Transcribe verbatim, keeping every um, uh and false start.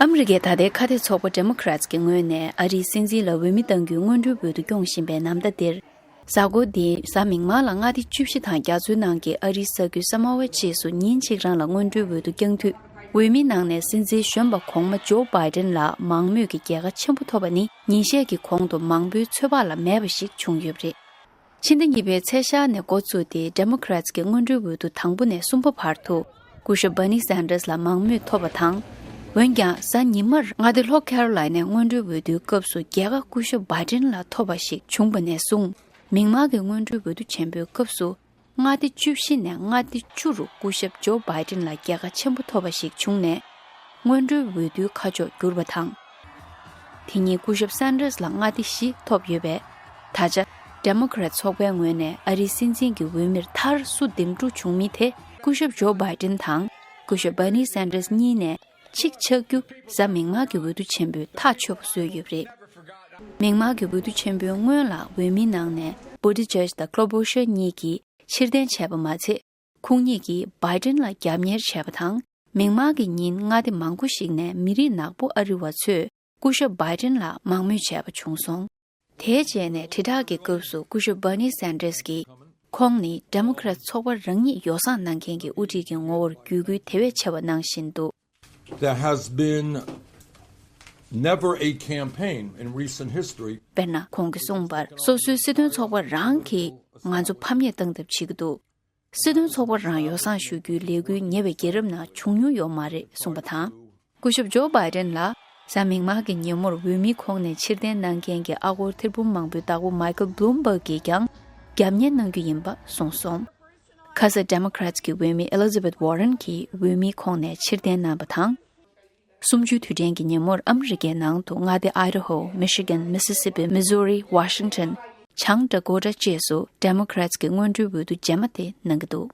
ཨ་མི་རི་ཀའི་ད་ལྟའི་ཁ་གཏད་ཚོགས་པ་Democrats་གི་ངོས་ནས་ཨ་རིའི་སྲིད་འཛིན་ལ་འོས་མི་གཏང་རྒྱུའི་སྔོན་འགྲོའི་འོས་བསྡུ་སྐྱོང་བཞིན་པའི་ནམ་ཟླ་འདིར། གཟའ་འཁོར་འདིའི་གཟའ་མིག་དམར་ལ་མངའ་སྡེ་བཅུ་བཞི་དང་རྒྱ་མཚོའི་ནང་གི་ཨ་རིའི་ས་ཁུལ་ས་མ་ཝའི་རྗེས་སུ་ཉིན་གཅིག་རང་ལ་སྔོན་འགྲོའི་འོས་བསྡུ་བསྐྱངས་དུས། འོས་མིའི་ནང་ནས་སྲིད་འཛིན་གཞོན་པ་གོང་མ་ཇོ་བྷའི་ཏིན་ལ་མང་མོས་ཀྱི་རྒྱལ་ཁ་ཆེན་པོ་ཐོབ་པ་ནི་ཉིན་ཤས་ཀྱི་གོང་དུ་མང་པོའི་ཚོད་དཔག་ལ་མེད་པ་ཞིག་བྱུང་ཡོད་པ་རེད། ཕྱི་ཟླ་གཉིས་པའི་ཚེས་ཤར་ནས་འགོ་བཙུགས་ཏེ་Democrats་གི་སྔོན་འགྲོའི་འོས་བསྡུ་དང་པོ་ནས་གསུམ་པ་བར་དུ་སྐུ་ཞབས་Bernie Sanders་ལ་མང་མོས་ཐོབ་པ་དང་། འོན་ཀྱང་གཟའ་ཉི་མར་མངའ་སྡེ་ལྷོ་ཁེ་རོ་ལའི་ནའི་སྔོན་འགྲོའི་འོས་བསྡུའི་སྐབས་སུ་རྒྱལ་ཁ་སྐུ་ཞབས་Biden་ལ་ཐོབ་པ་ཞིག་བྱུང་བ་ནས་བཟུང་མིག་དམར་གྱི་སྔོན་འགྲོའི་འོས་བསྡུ་ཆེན་པོའི་སྐབས་སུ་མངའ་སྡེ་བཅུ་བཞི་ནས་མངའ་སྡེ་བཅུ་རུ་སྐུ་ཞབས་ཇོ་བྷའི་ཏིན་ལ་རྒྱལ་ཁ་ཆེན་པོ་ཐོབ་པ་ཞིག་བྱུང་ནས། སྔོན་འགྲོའི་འོས་བསྡུའི་ཁ་ཕྱོགས་བསྒྱུར་བ་དང་། དེ་ཉིད་སྐུ་ཞབས་Sanders་ལ་མངའ་སྡེ་བཞི་ཐོབ་ཡོད་པས། ད་ཆ་Democrat་ཚོགས་པའི་ངོས་ནས་ཨ་རིའི་སྲིད་འཛིན་གྱི་འོས་མིར་མཐར་སུ་འདེམས་སྒྲུག་བྱུང་མིན་དེ་སྐུ་ཞབས་ཇོ་བྷའི་ཏིན་དང་སྐུ་ཞབས་Bernie Sanders་གཉིས་ནས་གཅིག་ཆགས་རྒྱུ་གཟའ་མིག་དམར་གྱི་འོས་བསྡུ་ཆེན་པོས་ཐག་ཆོད་པ་བཟོས་ཡོད་པ་རེད། མིག་དམར་གྱི་འོས་བསྡུ་ཆེན་པོའི་སྔོན་ལ་འོས་མིའི་ནང་ནས་Buttigieg་དང་Klobuchar་གཉིས་ཀྱིས་ཕྱིར་འཐེན་བྱས་པ་མ་ཚད། ཁོང་ཉིད་ཀྱིས་Biden་ལ་རྒྱབ་གཉེར་བྱས་པ་དང་། མིག་དམར་གྱི་ཉིན་མངའ་སྡེ་མང་པོ་ཞིག་ནས་མི་རིགས་ནག་པོ་ཨ་རི་བ་ཚོས་སྐུ་ཞབས་Biden་ལ་མང་མོས་བྱས་པ་བྱུང་སོང་། དེའི་རྗེས་ནས་དྲིལ་བསྒྲགས་ཀྱི་སྐབས་སུ་སྐུ་ཞབས་Bernie Sanders་གྱིས་ཁོང་ནི་Democrat་ཚོགས་པ་རང་ཉིད་ཡོ་བསྲང་གནང་མཁན་གྱི་དབུ་ཁྲིད་ཀྱི་ངོ་བོར་བརྒྱུད་སྐུལ་དེ་བས་ཆེ་བ་གནང་བཞིན་འདུག། There has been never a campaign in recent history དཔེར་ན་ཁོང་གིས་གསུངས་པར་སོ་སོའི་སྲིད་དོན་ཚོགས་པ་རང་གིས་ང་ཚོ་ཕམ་ཉེས་བཏང་ཐབས་བྱེད་ཀྱི་འདུག། སྲིད་དོན་ཚོགས་པ་རང་ཡོ་བསྲང་ཞུ་རྒྱུའི་ལས་འགུལ་ཉེ་བའི་རྒྱལ་རབས་ནང་བྱུང་མྱོང་ཡོད་མ་རེད་གསུངས་པ་དང་། སྐུ་ཞབས་ཇོ་བྷའི་ཏན་ལ་གཟའ་མིག་དམར་གྱི་ཉིན་མོར་འོས་མིའི་ཁོངས་ནས་ཕྱིར་འཐེན་གནང་མཁན་གྱི་ཨ་སྒོར་ཐེར་འབུམ་མང་པོའི་བདག་པོ་Michael Bloomberg་གིས་ཀྱང་རྒྱབ་གཉེར་གནང་རྒྱུ་ཡིན་པ་གསུངས་སོང་། ཁ་ས་Democrats་གི་འོས་མི་Elizabeth Warren་གྱིས་འོས་མིའི་ཁོངས་ནས་ཕྱིར་འཐེན་གནང་བ་དང་། གསུམ་བཅུའི་དུས་དྲན་གྱི་ཉིན་མོར་ཨ་མི་རི་ཀའི་ནང་དུ་མངའ་སྡེ་Idaho, Michigan, Mississippi, Missouri, Washington, བྱང་Dakota་བཅས་སུ་Democrats་གི་སྔོན་འགྲོའི་འོས་བསྡུ་རྗེས་མ་དེ་གནང་གི་འདུག།